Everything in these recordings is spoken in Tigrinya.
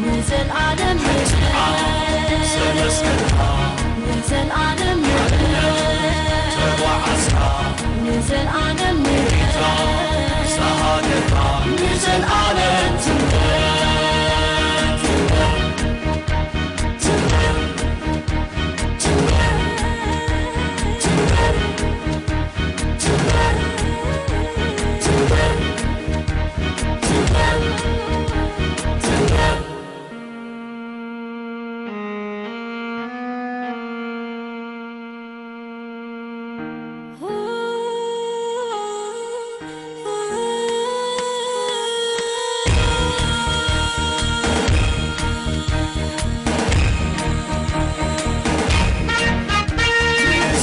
ንዘልኣለም ንዘልኣለም ንዘልኣለም ንዘልኣለም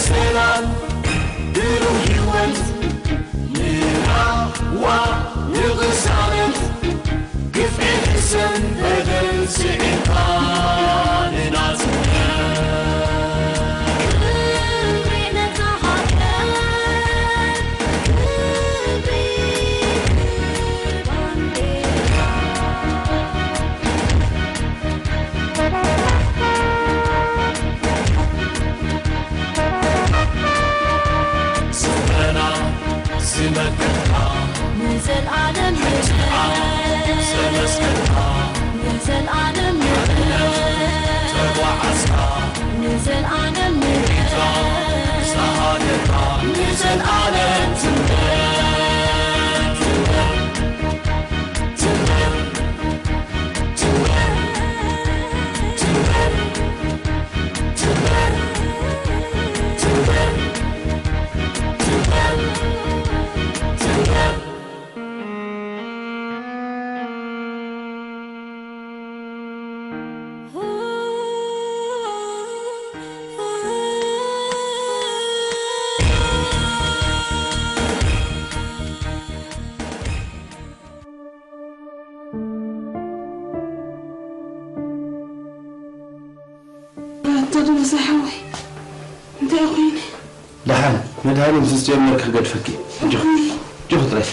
ሰላም ብሩህ ህይወት ንራዋ ንቕሳነት ግፍዒ ሕሰም በደል ስዒርካ ንናጽነት። ክብሪ ነታ ሃገር፣ ክብሪ ባንዴራ። ስመና ዝመከትካ ንዘልኣለም ዘመስከትካ ንዘልኣለም ተጓዓዝካ ንዘልኣለም ንዘሃገርካ ንዘልኣለም ትንበር ትንበር ትንበር ትንበር ትንበር ተድረሰ ሓወይ እንታይ ኮይኑ? ደሓን መድሃኒት ምስ ጀመርኪ ክገድፈኪ። ኣጆኺ ኣጆኺ ጥራይ።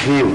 ሕዩ።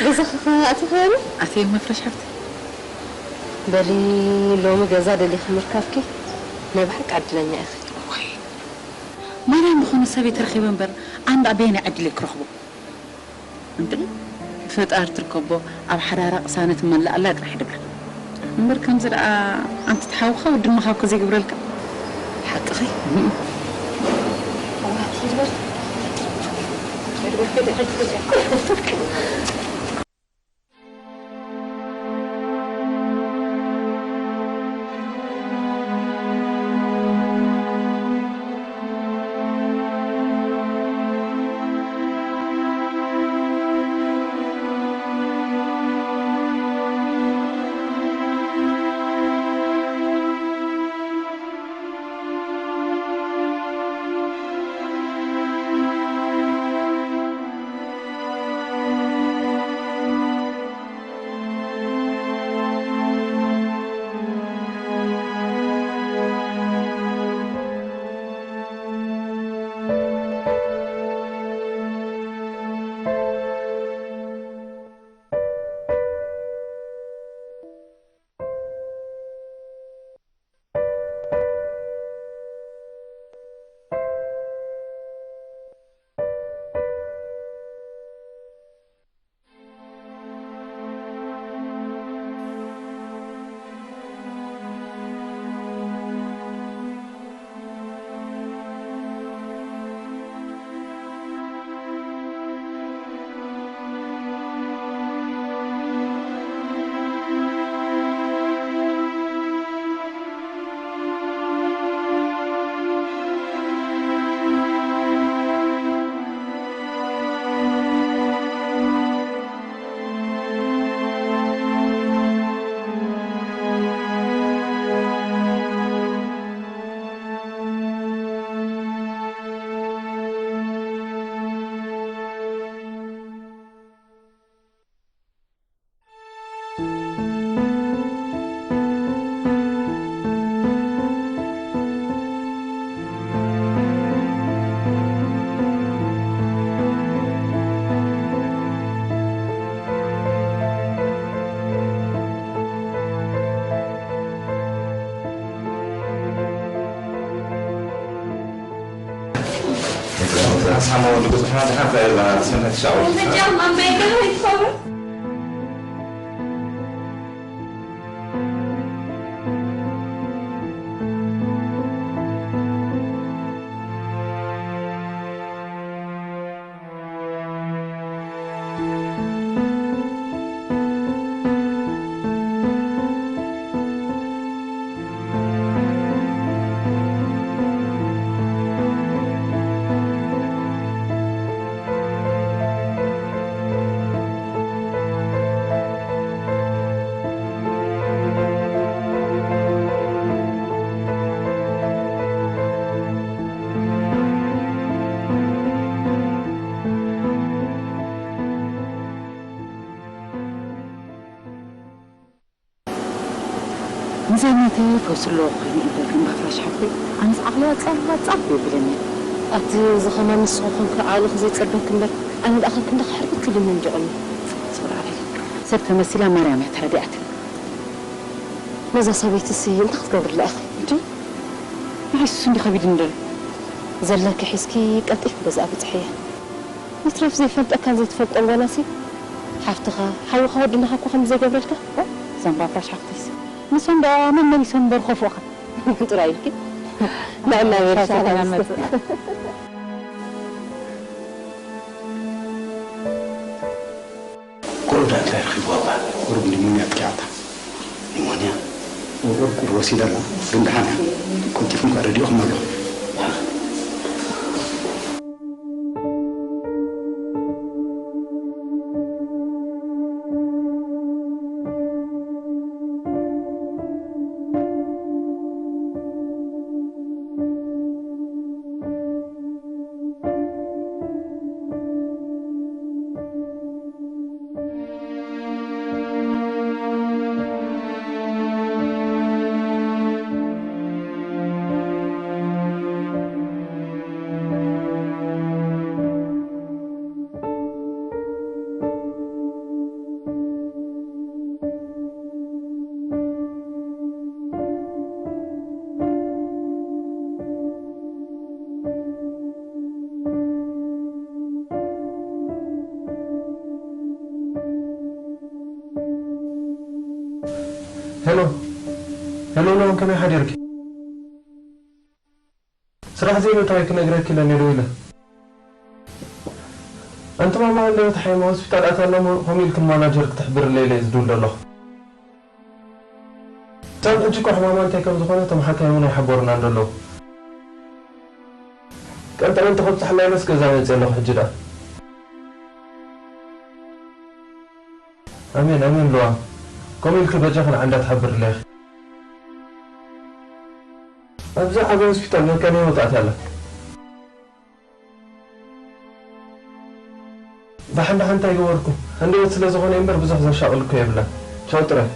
ገዛኺ ኸ ኣቲኺ ዶ? ኣትየ እሞ ፍረሽ ሓፍተይ። በሊ ሎሚ ገዛ ደሊኺ ምርካብኪ ናይ ብሓቂ ዕድለኛ ኢኺ። እዋይ ማርያም ዝኾነ ሰብ እየ ተረኺበ እምበር ኣነ ደኣ በየናይ ዕድለይ ክረኽቦ? እንድዒ ብፈጣሪ ትርከቦ ኣብ ሓዳራ ቅሳነት መላኣላ ጥራሕ ድብላ እምበር ከምዚ ደኣ ኣንቲ ትሓውኻ ወዲ እመኻ እኮ ዘይገብረልካ ሓቅኺ። ሳሞ ንጉስና ዝሓፈ ሰነት ሻው። ንዘይነተ ፈውስሎ ኮይኑ እምበር እምባ ፍራሽ ሓፍተይ፣ ኣነስ ዓቕለያ ጸባ ጻብ የብለኒ። ኣብቲ ዝኸማ ንስኹ ኮንኪ ዓቕልኺ ዘይጸበኪ እምበር፣ ኣነ ደኣ ከክንዲ ክሕርብት ኢሉኒ እንዲቑኒ። ጽብር ኣበይ። ሰብ ተመሲላ ማርያም እያ ተረዲኣትኒ። ነዛ ሰበይትሲ እንታይ ክትገብርላ ኢኺ? እንዲ ንዓይስ እንዲ ከቢድኒ ደሎ። ዘለኪ ሒዝኪ ቀልጢፍኪ ገዛኣ ብጽሕያ። ይትረፍ ዘይፈልጠካን ዘይትፈልጦን ጓላሲ ሓፍትኻ፣ ሓውኻ ወድናኻ እኮ ከም ዘይገብረልካ። ኦ፣ እዛ እምባ ፍራሽ ሓፍተይሲ። ንሶም ደኣ መመሊሶም እምበር ከፍኡኻ። ጥራይ ኢልኪ። ንዕና ሻው ቤርሻ ተናመጽ። ቁሩብ ደኣ እንታይ ረኺብዋ እባ? ቁሩብ ኒሞንያ ኣጥቂዓታ። ኒሞንያ? ቁሩብ፣ ቁሩብ ወሲዳ ኣላ፣ ግን ደሓን እያ። ቀልጢፍኩም ከኣ ረዲእኹም ኣለኹም። ሄሎ፣ ሄሎ፣ ሎን ከመይ ሓዲርኪ? ስራሕ ዘይምእታወይ ክነግረኪ ኢለ ነይረ ኢለ። ኣንቲ ማማ ሃለወት ሓይማ ሆስፒታል ኣትያ ኣላ እሞ፣ ከምኡ ኢልክን ማናጀር ክትሕብርለይ ኢለ እየ ዝድውል ዘለኹ። እቶም ሕጂ እኮ ሕማማ እንታይ ከም ዝኾነ እቶም ሓካይም እውን ኣይሓበሩናን ዘለዉ። ቀንጠረንጢ ከብፅሓላ ኢለስ ገዛ መፅእ ኣለኹ ሕጂ ደኣ። ኣሜን፣ ኣሜን ልዋም። ከምኡ ኢልኪ በጃኺ ንዓ እንዳትሓብርለይ ኢኺ። ኣብዚ ዓቢ ሆስፒታል መካንያ ወጻእት ኣላ። ደሓን ደሓን እንታይ ገበርኩ? ሃንደበት ስለ ዝኾነ እምበር ብዙሕ ዘሻቕል እኮ የብላን። ቻው ጥራይ።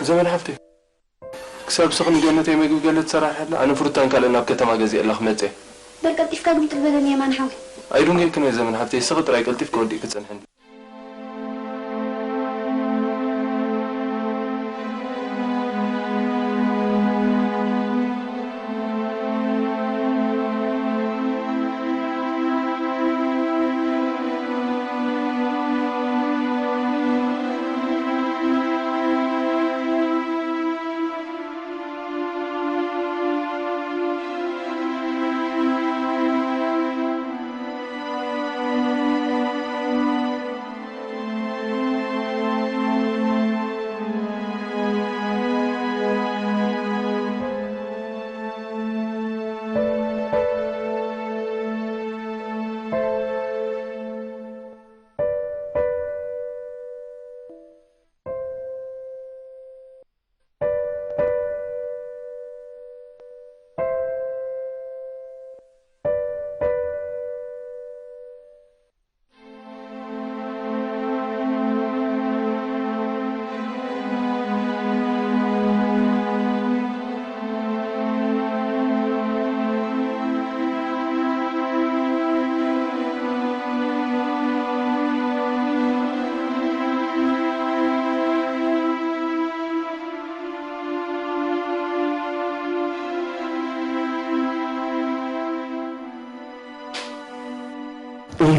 ዘመን ሓፍተይ፣ ክሳብ ስኺ ንገነተይ መግቢ ገለ ትሰራርሕላ፣ ኣነ ፍሩታን ካልእን ናብ ከተማ ገዚኤላ ክመጽእ እየ። በል ቀልጢፍካ ግምጥል በለኒ የማነ ሓወይ። ኣይድንጎይክን እየ ዘመን ሓፍተይ፣ ስኺ ጥራይ ቀልጢፍኪ ወዲእኪ ጽንሕኒ።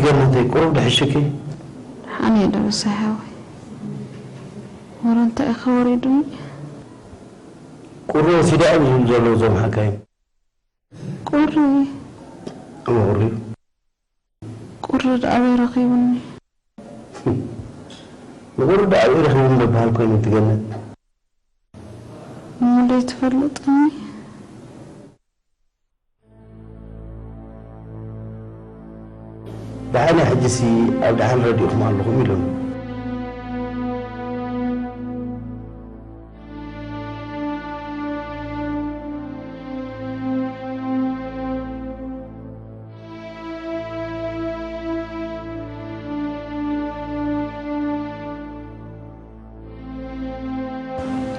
ገነተይ፣ ቁሩብ ድሕሽኪ? ደሓን እየ ደበሳይ ሓወይ። ወረ እንታይ ኢኻ ወሪዱኒ? ቁሪ ወሲደ እዮም ዝብሉ ዘለዉ እዞም ሓካይም። ቁሪ? እሞ ቁሪ? ቁሪ ደኣ ኣበይ ረኺቡኒ? ንቁሪ ደኣ ኣበይ ረኺቡኒ በሃል ኮይኑ እቲ ገነት? እሞ ደይትፈልጥኒ? ደሓን ሕጅሲ ኣብ ደሓን ረዲእኹም ኣለኹም ኢሎም።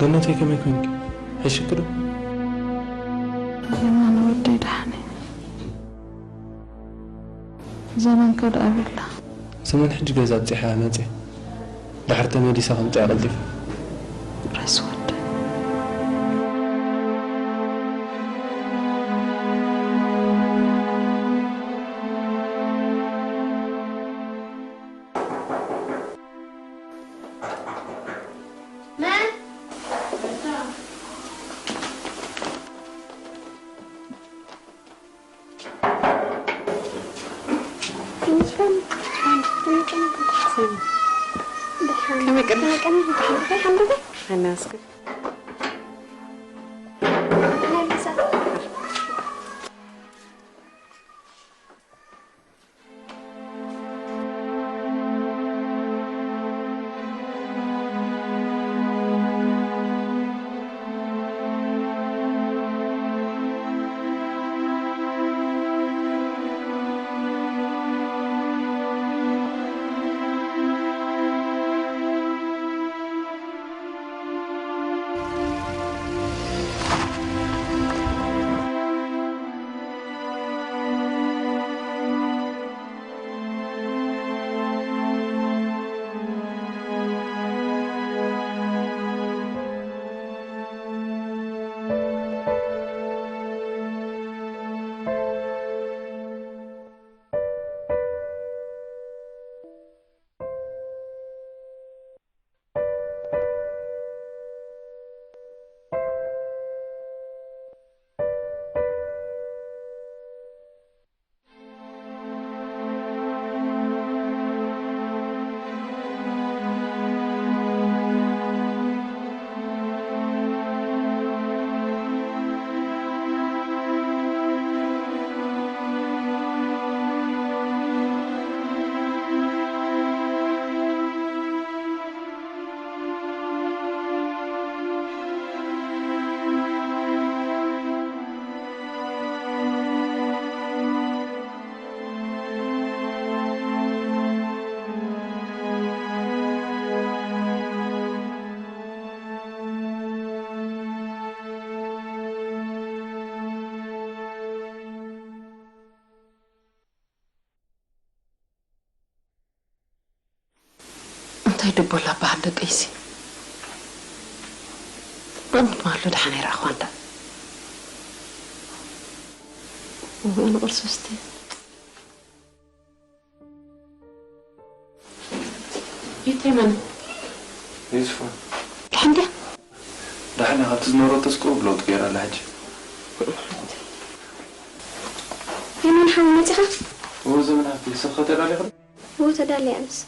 ገነተይ ከመይ ኮንኪ? ሕሽኪ ዶ? የማነ ወደይ ደሓን እየ። ዘመን ከ ደኣ ቤላ? ዘመን ሕጂ ገዛ ኣብጺሓ እያ መጺኣ። ድሓር ተመሊሳ ከምጽኣ ቀልጢፈ። ራስ ወደይ። ከመይ ቀኒኺ? ሓና እስኪ። እንታይ ደቦላ በሃል ደቀይሲ? ብቕድሚት ማሎ ደሓን ኣይረኣኹዋ እንዳ። እወ፣ ንቁርሲ ውስቲ። ይተመን። ይስፋ። ደሓን ድያ? ደሓን እያ፣ ካብቲ ዝነበረቶ ስቁ ብለውጥ ገይራ ኣላ ሕጂ። የማን ሓው መጺኻ? እወ፣ ዘመን ሃብቲ፣ ንስኺ ከ ተዳሊኺ ዶ? እወ፣ ተዳልየ ኣነስ።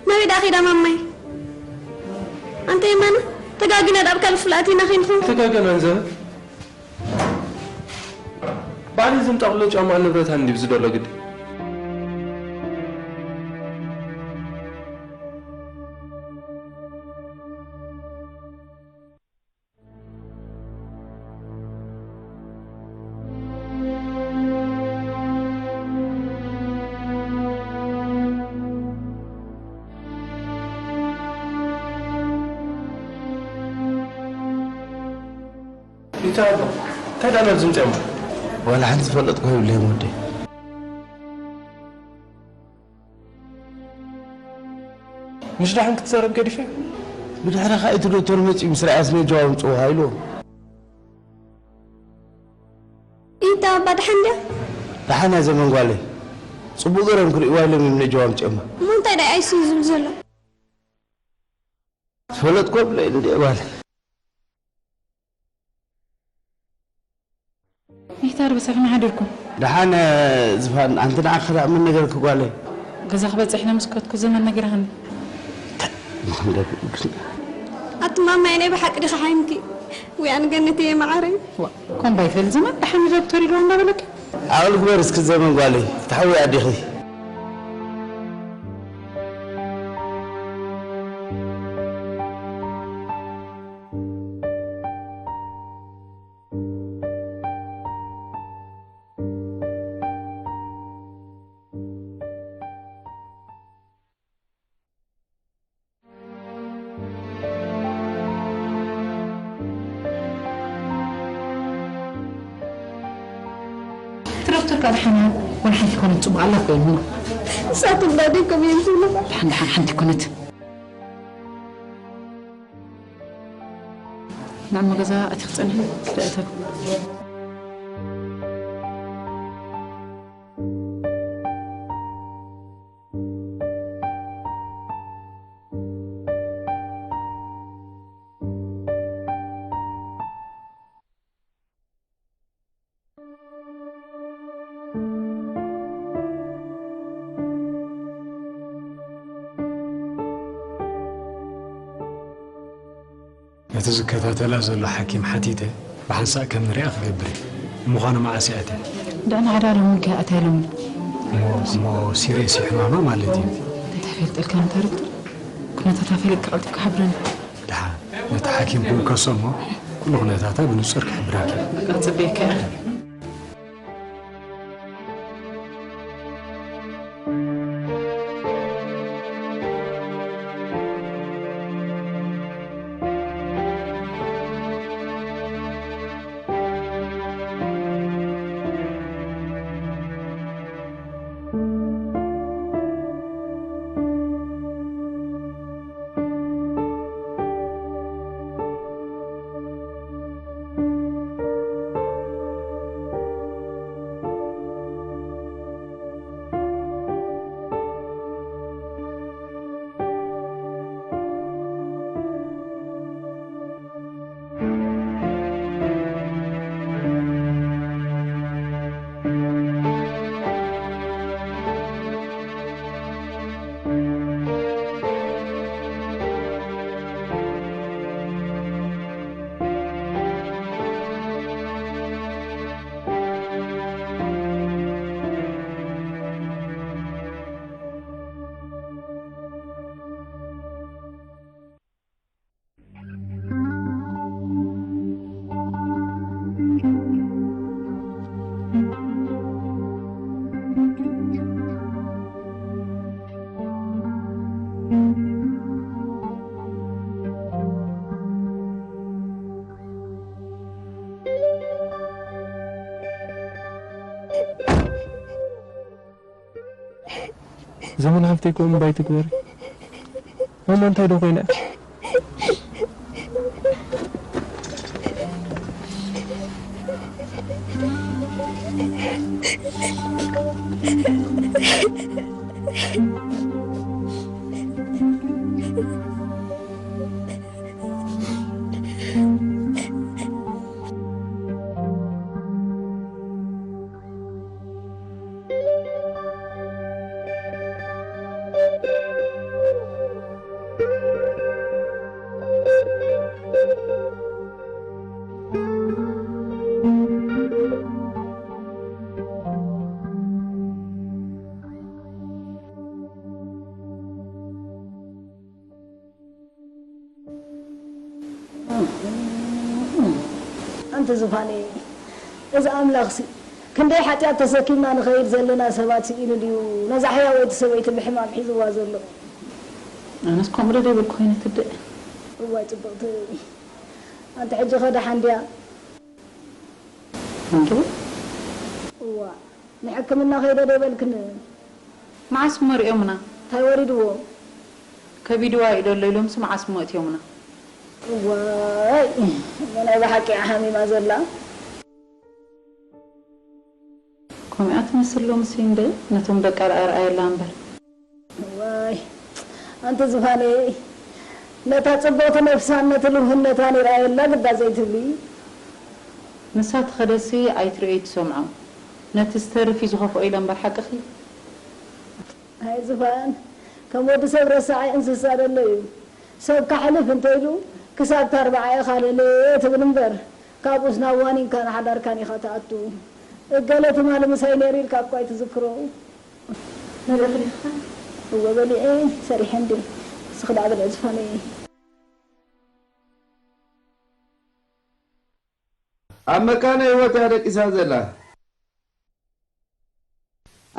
ናበይ ደኣ ኸይዳ ማማይ? ኣንታ የማነ፣ ተጋጊና ደኣ ኣብ ካልእ ፍልኣት ኢና ኸይንኸውን። ተጋገና ንዘበ። ኣነ ዝምጣ ኩሎ ጫማ ንብረት እንዲ ብዝደሎ ግዲ። ይታቦ እንታይ ዳና ዝምጸም? ዋላ ሓንቲ ዝፈለጥኩ የብለይን ወደይ። ምሽ ደሓን ክትዛረብ ገዲፈ? ብድሕረኻ እቲ ዶክተር መጺኡ ምስ ረኣያስ ነጀዋ ኣምጽኡኻ ኢልዎ። ኢታ ኣባ ደሓን ድያ? ደሓን እያ ዘመን ጓለይ። ጽቡቕ ገይሮም ክርእይዋ ኢሎም እዮም ነጀዋ ኣምጺኦማ። እሞ እንታይ ደኣ ኣይስዩ ዝብል ዘሎ? ዝፈለጥኩ የብለይን እንድየ ጓለይ። ሚሕታር በሰፊና ሓደርኩም። ደሓን ዝፋን ኣንቲ ንዓኺ ደኣ ምን ነገርኪ ጓለይ? ገዛ ክበጽሕ ኢለ ምስ ከድኩ ዘመን ነጊራኒ። ኣቲ ማማይ ናይ ብሓቂ ዲኺ ሓሚምኪ? ውይ ኣነ ገነት እየ መዓረይ። ዋ፣ ኮምባይ ትብል ዘመን ደሓን ንደብተር ኢልዋ እንዳበለኪ። ዓቕሊ ግበር እስኪ ዘመን ጓለይ፣ ትሓዊ ኣዲኺ። ትረፍተር ቃል ሓና ወላ ሓንቲ ኮነት ጽቡቕ ኣላ እኮ ኢልኒ። ንሳቶም ዳዲ ከም እዮም ዝብሉ። ደሓን ደሓን ሓንቲ ኮነት። ናብ ገዛ ኣቲ ክጸንሕ ትእተብ። ነቲ ዝከታተላ ዘሎ ሓኪም ሓቲተ፣ ብሓንሳእ ከም ንሪኣ ክገብር እየ። ንምዃኑ መዓስ እያ ኣትያ? ድዕና ዕዳሎም ውግእ ኣትያ ሎሚ። እሞ፣ እሞ ሲሪየስ እዩ ሕማማ ማለት እዩ? እንታይ ተፈልጠልካ ነታ ዶክተር? ኩነታታ ፈሊጥካ ቀልጢፍካ ሓብረኒ። ደሓን፣ ነቲ ሓኪም ክውከሶ እሞ፣ ኩሉ ኩነታታ ብንጹር ክሕብረኪ። በቃ፣ ጽበየካ እየ። ዘመን ሃፍተይ እኮ እምባይ ትግበሪ። ማማ እንታይ ዶ ኮይና? ኣንቲ ዝፋነይ፣ እዚ ኣምላኽሲ ክንደይ ሓጢኣት ተሰኪምና ንኸይድ ዘለና ሰባት ስኢኑ ድዩ ነዛ ሕያወይቲ ሰበይቲ ብሕማም ሒዝዋ ዘሎ? ኣነስ ከምኡ ዶ ዘይበልኩ ኮይነ ትድእ። እዋይ ጽብቕቲ፣ ኣንቲ ሕጂ ኸ ደሓን ድያ? እንዶ? እዋ፣ ንሕክምና ከይደ ዶ በልክን? መዓስ እሞ ሪኦምና? እንታይ ወሪድዎ? ከቢድዋ እዩ ደሎ ኢሎምስ መዓስ እሞ እትዮምና? እዋይ፣ ናይ ብሓቂ እያ ሓሚማ ዘላ። ከምኣ ትመስል ሎምሲ እንደ ነቶም ደቃ ደኣ ርኣየላ እምበር። ዋይ፣ ኣንቲ ዝፋነይ፣ ነታ ጽብቕቲ ነፍሳን ነቲ ልውህነታን ይርኣየላ ግዳ ዘይትብሊ። ንሳ ትኸደሲ ኣይትርእይ ትሰምዖ። ነቲ ዝተርፍ እዩ ዝኸፍኦ ኢለ እምበር ሓቅኺ። ኣይ ዝፋን፣ ከም ወዲ ሰብ ረሳዓይ እንስሳ ደሎ እዩ። ሰብ ካሕልፍ እንተ ኢሉ ክሳብ ታርብዓ ኢኻ ለለ ትብል እምበር፣ ካብኡስ ናብ ዋኒንካን ሓዳርካን ኢኻ ትኣቱ። እገለ ትማሊ ምሳይ ነይሩ ኢልካ እኳ ኣይትዝክሮ። መርኢኺ ዲኺ? እወ በሊዐ ሰሪሐ እንዴ። ንስኺ ደኣ ብልዒ ዝፋነይ። ኣብ መካነ ህይወት እያ ደቂሳ ዘላ።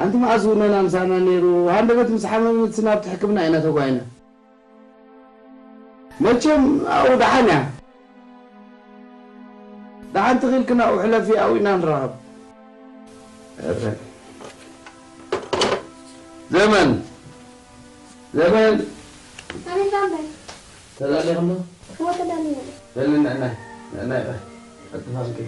ኣንቲ መዓስ ውነና ምሳና ነይሩ? ሃንደበት ምስ ሓመመትሲ ናብቲ ሕክምና ኢና ተጓይና። መቸም ኣብኡ ደሓን እያ። ደሓን ትኺልክን ኣብኡ ሕለፊ፣ ኣብኡ ኢና ንራኸብ። እረ። ዘመን። ዘመን። ኣቤት ኣቦይ። ተዳሊኽሞ? እወ ተዳሊኹ። በሊ ንዕናይ፣ ንዕናይ በል። ቀልጥፋ እንኪ።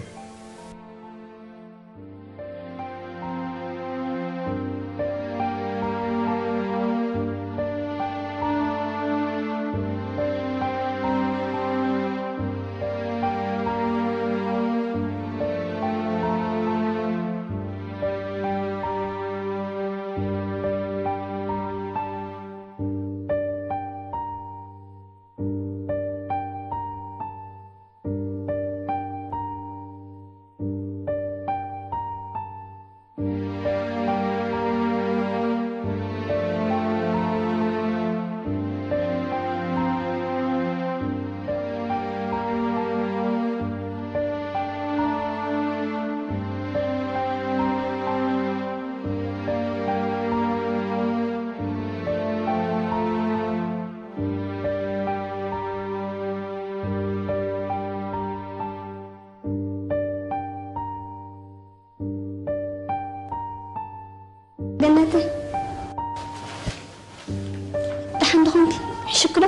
ገነተይ፣ ደሓን ዶ ኾንኪ? ሕሹክ ዶ?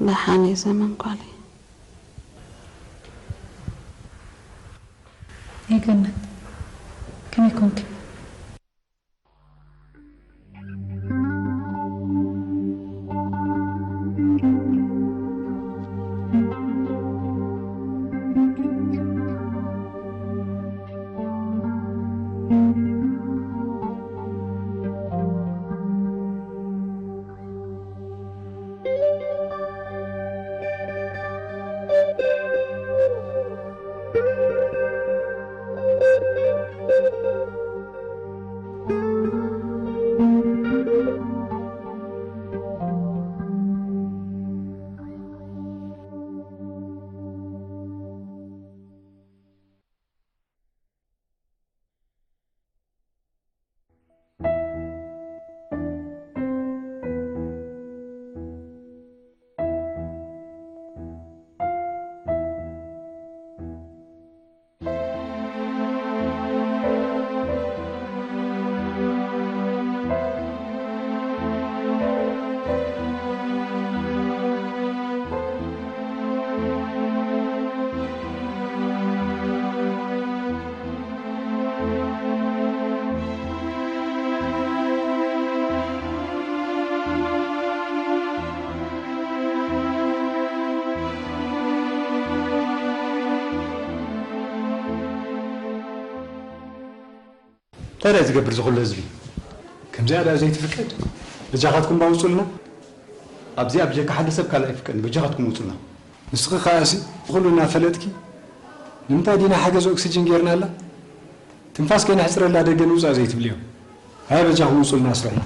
ደሓን እየ ዘመን ጓለይ። ኣይ ገነት፣ ከመይ ኮንኪ? እንታይ ደኣ ዝገብር ዝኹሉ ህዝቢ? ከምዚኣ ደኣ ዘይትፍቀድ? በጃኻትኩም እባ ውጹልና። ኣብዚኣ ብጀካ ሓደ ሰብ ካልእ ኣይፍቀድን። በጃኻትኩም ውጹልና። ንስኺ ከኣሲ ኩሉ እናፈለጥኪ ንምንታይ ዲና ሓገዝ ኦክስጅን ጌርናላ? ትንፋስ ከይነሕጽረላ ደገ ንውጻእ ዘይትብልዮ? ሃየ በጃኹም ውጹልና ኣስርሑና።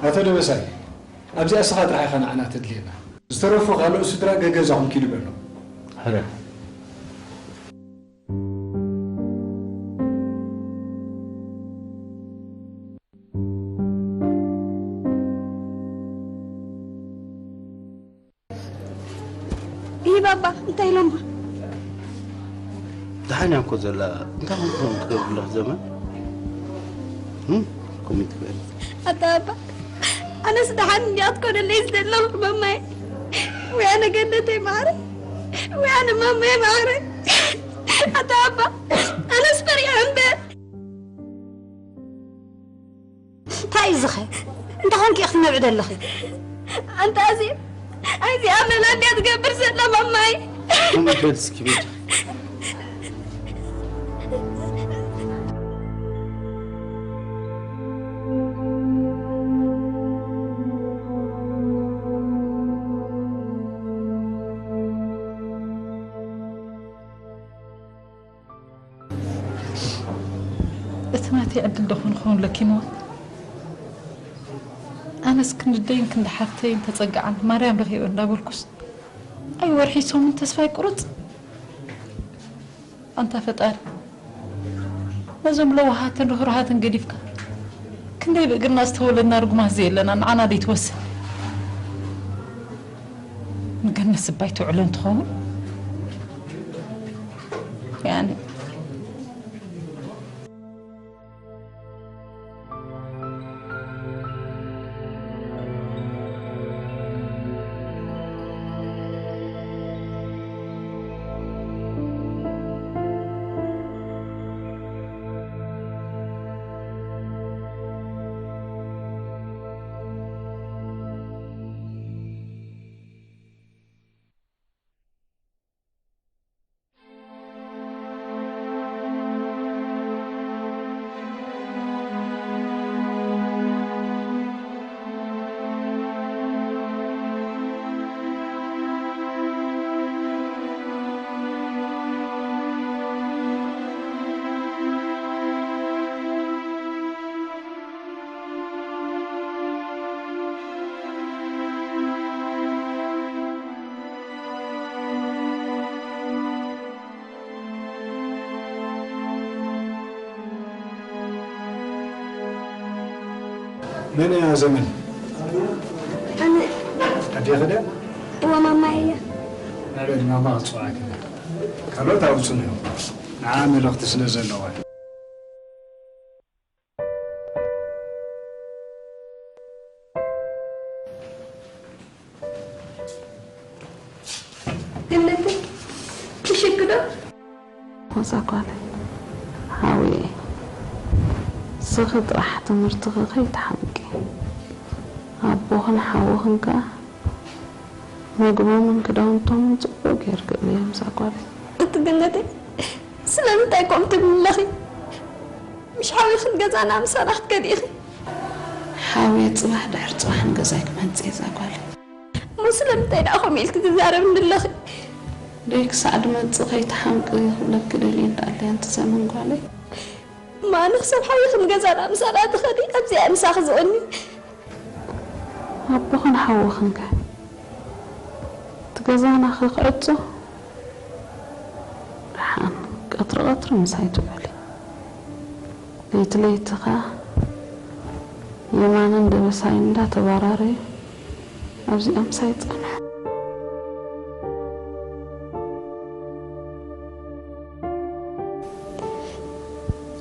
ኣቶ ደበሳይ፣ ኣብዚኣ እስኻ ጥራሕ ኢኻ ንዓና ተድልየና። ዝተረፉ ካልኦት ስድራ ገገዛኹም ኪዱ በሎ። ሕረ። ይህ ባባ እንታይ ኢሎማ? ደሓን እያ እኮ ዘላ። እንታይ ኮንኩም ክብለኽ ዘመን? እም? ከምኡ ትበል። ኣታ ባባ፣ ኣነስ ደሓን እንዲያ ክትኮነለይ ዝደለኹ ማማይ። ወይ ኣነ ገነተይ ማዕረ፣ ወይ ኣነ ማማይ ማዕረ። ኣታ ባባ፣ ኣነስ ፈሪሐ እምበር። እንታይ እዩ ዝኸ? እንታይ ኮንኪ ኢኺ ትነብዒ ዘለኺ? ኣንታ ኣዜብ፣ ኣዚኣ መላልያ ትገብር ዘላ ማማይ። ከምኡ በል እስኪ በጃ። እቲ ናተይ ዕድል ዶ ኾን ኸውን ለኪምዋ? ኣነስ ክንዲ ደይን ክንዲ ሓፍተይን ተጸግዓን ማርያም ረኺበ እንዳበልኩስ፣ ኣይ ወርሒ ሰሙን ተስፋይ ቁርጽ። ኣንታ ፈጣሪ፣ ነዞም ለዋሃትን ርህሩሃትን ገዲፍካ፣ ክንደይ ብእግርና ዝተወለድና ርጉማት ዘየለና ንዓና ደይትወስን? ንገነት ስባይ ትውዕሎ እንትኸውን ያኒ መን እያ ዘመን? ኣነ ኣዴኺ ድያ? እወ ማማይ እያ። ናበይ ማማ ክትፅውዓኪ? ካልኦት ኣብኡ ፅንሑ። ንዓ መልእኽቲ ስለ ዘለዋ። ገነተይ፣ ትሽኪ ዶ? ሞሳ ጓለይ፣ ሓውየ፣ እስኺ ጥራሕ ትምህርትኺ ከይትሓምቂ። ኣቦኽን ሓውኽን ከኣ መግቦምን ክዳውንቶምን ጽቡቕ ጌርኪ እልዮም እዛ ጓለይ። እቲ ገነተይ፣ ስለምንታይ ከምኡ ትብሊ ኣለኺ? ምሽ ሓዊኽን ገዛና ምሳና ክትከዲ ኢኺ። ሓውየ ጽባሕ ድሕሪ ጽባሕ ንገዛይ ክመጽእ እየ እዛ ጓለይ። እሞ ስለምንታይ ደኣ ከምኡ ኢልኪ ትዛረብኒ ኣለኺ? ደይ ክሳዕ ድመጽእ ከይትሓምቂ ክብለኪ ደልየ እንዳኣለየ ኣንቲ ዘመን ጓለይ። እሞ ኣነ ክሳብ ሓዊኽን ገዛና ምሳና ትኸዲ ኣብዚኣ ምሳኺ ዝቕኒ። ኣቦኽን ሓውኽን ከ እቲ ገዛና ከ ክዕጾ? ደሓን ቀትሪ ቀትሪ ምሳይ ትውዕሊ። ለይቲ ለይቲ ከኣ የማንን ደበሳይን እንዳተባራረዩ ኣብዚኣ ምሳይ ጸንሑ።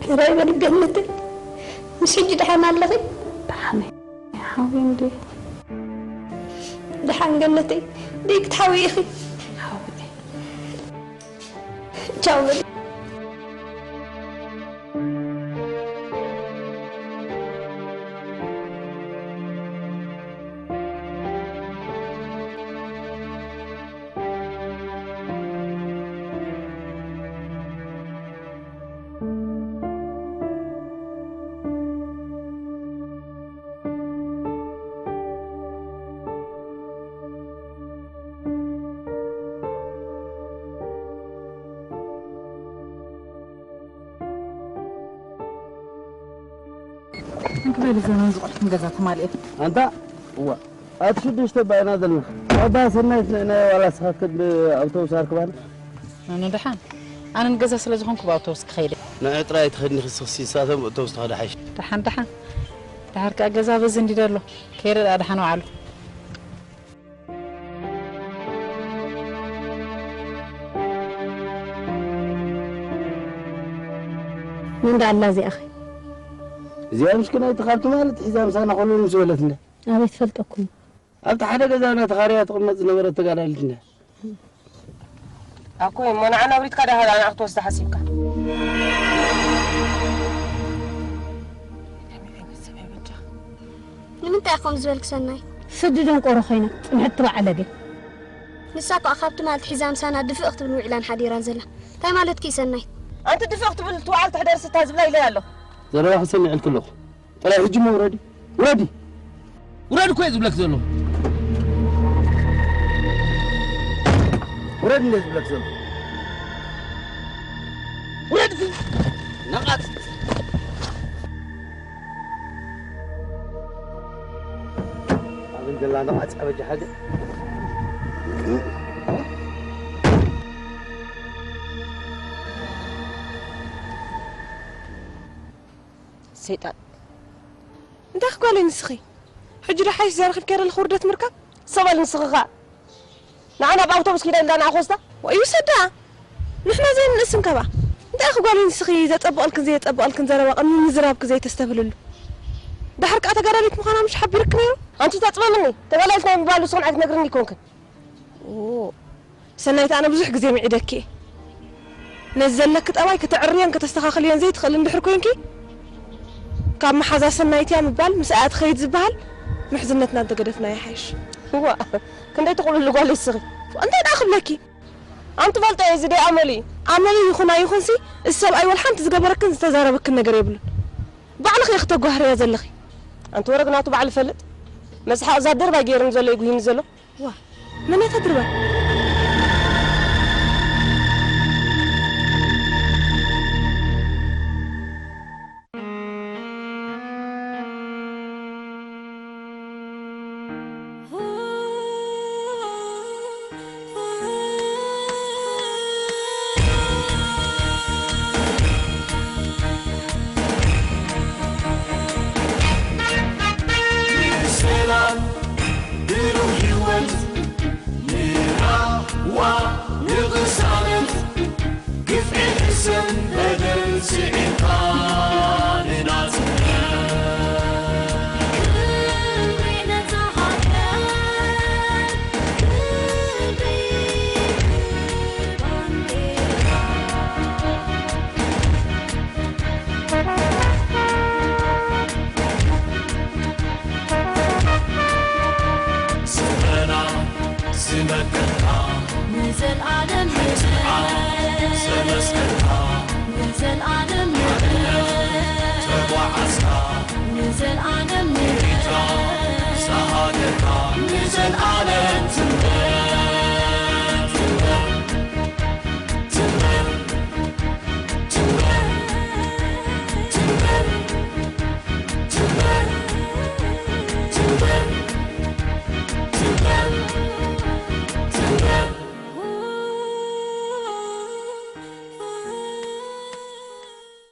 ሕራይ በሊ ገነተይ፣ ምስ ሕጂ ደሓን ኣለኺ? ደሓን እየ ሓውየ እንድየ። ደሓን ገነተይ፣ ደይ ክትሓዊ ኢኺ? ሓውየ ቻው በሊ። ብዘመን ዝቆልሕኩም ገዛ ተማልኤ። ኣንታ እዋ ኣቲ ሽዱሽተ ባይና ዘለና ኣባ ሰናይት ንእና ዋላ ስኻትከ ብኣውቶቡስ ኣርክባና። ኣነ ደሓን ኣነ ንገዛ ስለ ዝኾንኩ ብኣውቶቡስ ክኸይደ። ንዕጥራይ ትኸድኒ ክስኽሲ ሳቶም ኣውቶቡስ ተኸደ ሓይሽ። ደሓን ደሓን። ደሓር ከኣ ገዛ በዚ እንዲ ደሎ ከይረ ደኣ ደሓን ወዓሉ። መን ደኣ ኣላ እዚኣኸ? እዚኣ ምሽክናይቲ ካብቲ ማለት ሒዛ ምሳና ኮሎ ምስ በለት እንደ ኣበይ ትፈልጠኩም? ኣብቲ ሓደ ገዛና ተኻርያ ትቕመጥ ዝነበረት ተጋዳሊት እንደ ኣኮይ እሞ ንዓና ኣውሪድካ ዳሃላ ንዓ ክትወስዳ ሓሲብካ። ንምንታይ ኢኹም ዝበልክ ሰናይ? ስዲ ደንቆሮ ኮይና ጽንሕቲ ባዕለገ። ንሳ እኮ ካብቲ ማለት ሒዛ ምሳና ድፍእ ክትብል ውዒላን ሓዲራን ዘላ። እንታይ ማለትኪ እዩ ሰናይ? ኣንቲ ድፍእ ክትብል ትውዓል ትሕደር ስታ ዝብላ ኢለያ ኣለኹ። ዘረባኺ ሰሚዐልኪ ኣለኹ። ጥራይ ሕጂ እሞ ውረዲ። ውረዲ። ውረድ እኮ እየ ዝብለክ ዘሎ። ውረድ እንደ ዝብለክ ዘሎ። ውረድ። ነቓጽ። ኣበን ዘላ ነቓጽ ኣበጃ ሓደ። ሰይጣን። እንታይ ክጓለይ ንስኺ? ሕጂ ዶ ሓይሽ ዘረኺብ ከይረ ኣለኹ ውርደት ምርካብ? ሰበል ንስኺ ኸኣ። ንዓና ብኣውቶቡስ ኪዳ ኢልካ ንዓ ክወስዳ? ወዩ ሰዳ። ንሕና ዘይንእስም ከባ። እንታይ ክጓለይ ንስኺ ዘጸብቐልክን ዘየጸብቐልክን ዘረባ ቅድሚ ምዝራብኪ ዘይተስተብህልሉ? ድሓር ከኣ ተጋዳሊት ምዃና ምሽ ሓቢርክ ነይሩ? ኣንቲ ተጽመምኒ። ተጋዳሊት ናይ ምባል ንስኹን ኣይትነግርኒ ይኮንክን። ኦ፣ ሰናይት፣ ኣነ ብዙሕ ግዜ ምዒደኪ እየ። ነዚ ዘለኪ ጠባይ ከተዕርዮን ከተስተኻኽልዮን ዘይትኽእሊ እንድሕር ኮይንኪ፣ ካብ መሓዛ ሰናይት እያ ምባል፣ ምስኣ እያ ትኸይድ ዝበሃል፣ ምሕዝነትና እንተገደፍናዮ ይሓይሽ። እዋ፣ ክንደይ ትቕልሉ ጓል እስኺ። እንታይ ደኣ ክብለኪ? ኣንቲ ፈልጦ እየ፣ እዚ ደይ ኣመሉ እዩ። ኣመሉ ይኹን ኣይኹንሲ፣ እዚ ሰብኣይ ወላ ሓንቲ ዝገበረክን ዝተዛረበክን ነገር የብሉን። ባዕልኺ ኢኺ ተጓህርያ ዘለኺ። ኣንቲ ወረግ ናቱ ባዕሉ ይፈልጥ። መስሓቕ እዛ ድርባይ ገይሩኒ ዘሎ ይጉሂኒ ዘሎ። ዋ፣ መን እያ እታ ድርባይ? ሰላም ብሩህ ህይወት ንራህዋ ንቕሳነት ግፍዒ ሕሰም በደል ስዒርካ ንናጽነት ክብሪ ነታ ሃገር ክብሪ ባንዴራ ስረና ዝመከርካ ንዘልኣለም ንስርዓት ዘመስከርካ ንዘልኣለም ሓርነት ተጓዓዝካ ንዘልኣለም ንኤርትራ ዝሃገርካ ንዘልኣለም